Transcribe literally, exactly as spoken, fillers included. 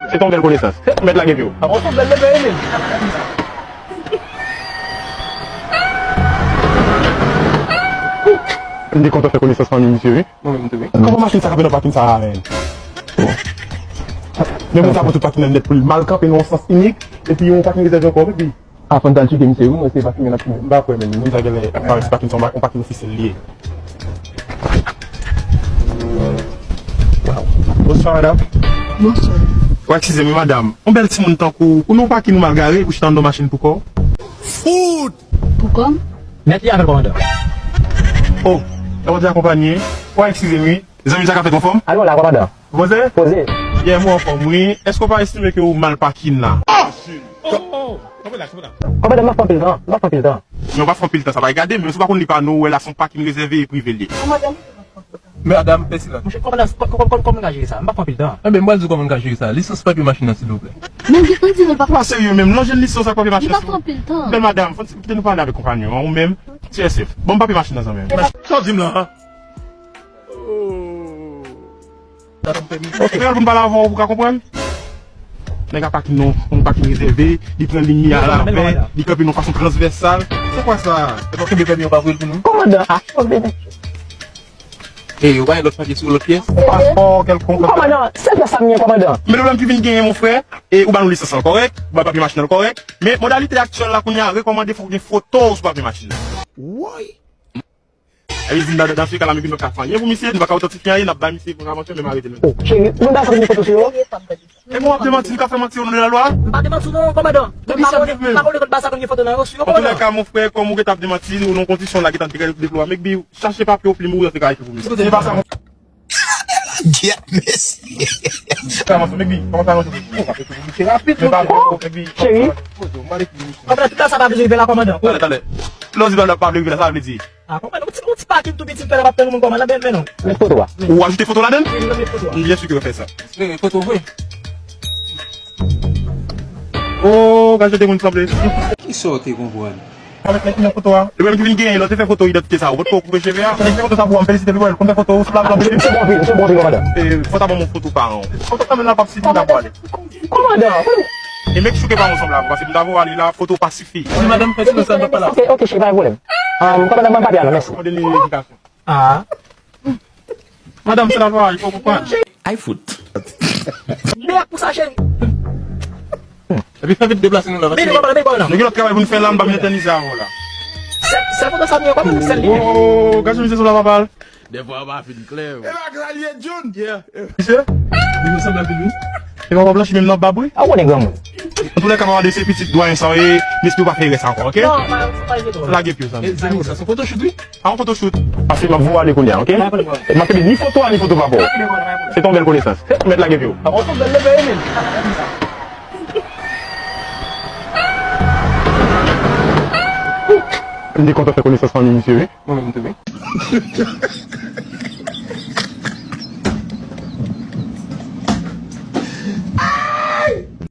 Se t on bèl konesans. Mèt lage pye w. Ah bon, se on bèl bebe, wi, men. M te kontan fè konesans fanmi misye, wi. Mwen menm tou, wi. Kòman machin sa kanpe nan pakin sa a, menm? Men moun sa pran tout pakin nan nèt pou l mal kanpe nan yon sans inik, epi yon pakin rezève ankò, epi. A, fò n t al tcheke misye, wi, mwen se pakin nan. M pa kwè, men moun sa genlè ap parèt se pakin sa, yon pakin ofisyèl li ye. Bonswa, madanm. Bonswa. Ou eskize m, wi, madanm. Yon bèl timoun tankou w, pou nou pakin ou mal gare, pou chita anndan machin pou kò w. Fout! Pou kò m? Mèt li avè l, kòmandan. Oh, kòmandan akonpaye. Ou eskize m, wi. Zanmi, sa k ap fèt, ou anfòm? Alò la, kòmandan. Poze? Poze. Yeah, mwen anfòm, wi. Èske w pa estime ke ou mal pakin la? Oh, oh, oh. Kanpe la, kanpe la. Kòmandan, m ap pran pil tan, m ap pran pil tan. Men w pa pran pil tan, sa pa regade, men si w pa konn li pa nou, w wè la se yon pakin rezève e prive l ye. Kòmandan, m ap pran pil tan. Madanm, pèsi la. Monchè, kòmandan, kò-, kò-, kò-, kòman n ka jere sa? M pa pran pil tan. Enben, m pral di w kòman n ka jere sa. Lisans papye machin nan, silvouplè. Men, m di l pa. Ou pa serye menm, non, jwenn lisans ak papye machin. M pa pran pil tan. Bèl madanm, fò n kite nou pale avèk konpanyon an, ou menm, ti S F. Ban m papye machin nan, zanmi m. Sa w di m la, a? Oh. Sa fè m pèmi. Ok, lè pou n pale avè w, ou ka konprann? Nèg la pakin nan yon pakin rezève, li pran liy li a lavè, li kanpe nan fason transvèsal. Se kwa sa? E pa kenbe pèmi an pa voye l pou nou? Kòmandan, a, kòmandan. E, ou pa gen lòt papye sou lòt pyès? Paspò kèlkonk. Kòmandan, se pyès sa m gen, kòmandan. Men pwoblèm ki vin genyen, mon frè, e ou ba nou lisans lan kòrèk, ou ba papye machin nan kòrèk, men modalite aktyèl la kounye a rekòmande fò w gen foto w sou papye machin nan. Woy! Epi di m, dan, dan se ka la, men pi nou ka fè anyen pou misye, nou pa ka otantifye anyen, n ap bay misye kontravansyon, men m arete l menm. Oh, cheri, nou ta fè yon foto sou yo. E bon, w ap demanti, nou ka fè manti o non de lalwa? M pa demanti w non, kòmandan. Men misye ap viv menm. M pa konnen kot baz sa konn gen foto nan yo sou yo, kòmandan. Antoulèka, mon frè, kòm ou gentan ap demanti, ou nan kondisyon la, gentan deklare deplwa, men bi, chache papye w, plim ou, dan se ka ekri pou misye. Se pa sa, mon Gyèt, mesye. Kòman sa, Mekbi? Kòman sa, Mekbi? Ou ka fè pou misye rapid, men pa vre, Mekbi. Cheri. Kòmandan, tout sa pa bezwen rive la, kòmandan. Talè, talè. Lè w di pa, pa vle rive la, sa vle di? A, kòmandan, yon ti, yon ti pakin tou piti m fè la, m ap tann moun, kòmandan, men, men non. Met foto a. Ou ajoute foto ladann? Wi, m met foto a. M byen si ke w fè sa. Espere foto vre. Oh, gade de moun sanble. Kisa w te konprann? Avèk nèg ki nan foto a. Li menm ki vin genyen, lè w te fè foto idantite sa, ou potko koupe cheve a? Nèg ki fè foto sa pou ou, m felisite l, wi, wè, l konn fè foto, ou sou la, blan. Misye bon anpil, misye bon anpil, kòmandan. E, fò ta ban m yon foto paran w. Foto kanmenm la p ap sifi, m ta pwale. Kòmandan, e make sure ke paran w sanble avè w, paske m ta voye ale la, foto pa sifi. Si madanm fè silans la, m p ap pale avè w. Ok, ok, cheri, pa gen pwoblèm. Kòmandan, ban m papye a non, mèsi. Mande li edikasyon. Ah. Madanm, se la lwa, il faut comprendre. Ay fout. Mèd pou sa, cheri. Epi fè vit deplase nou la, paske nou gen lòt travay pou n fè la, m pa vin etènize avè w la. Sèl, sèl foto sa m gen, kòman m sèl li? Oh, gade misye sou la, papa. Dèfwa pa fin klè. E pa sa l ye, Jun? Yeah. Misye? Li sanble anpil, wi. E pa w ap blanchi menm nan bab, wi. A, w konnen granmoun. Antoulèka, papa, de se pitit dwayen sa w ye, mesye, ou pa fè erè sa ankò, ok? Non, pa, pa, pa, pa. Lage pye w, zanmi. E, zanmi, sa se yon photoshoot, wi. A, yon photoshoot. Pase m ap voye ale kounye a, ok? M ap kenbe ni foto a, ni foto papa w. Se t on bèl konesans. Mèt lage pye w. A, bon, se yon bèl leve, wi, men. M te kontan fè konesans fanmi misye, wi. Mwen menm tou, wi.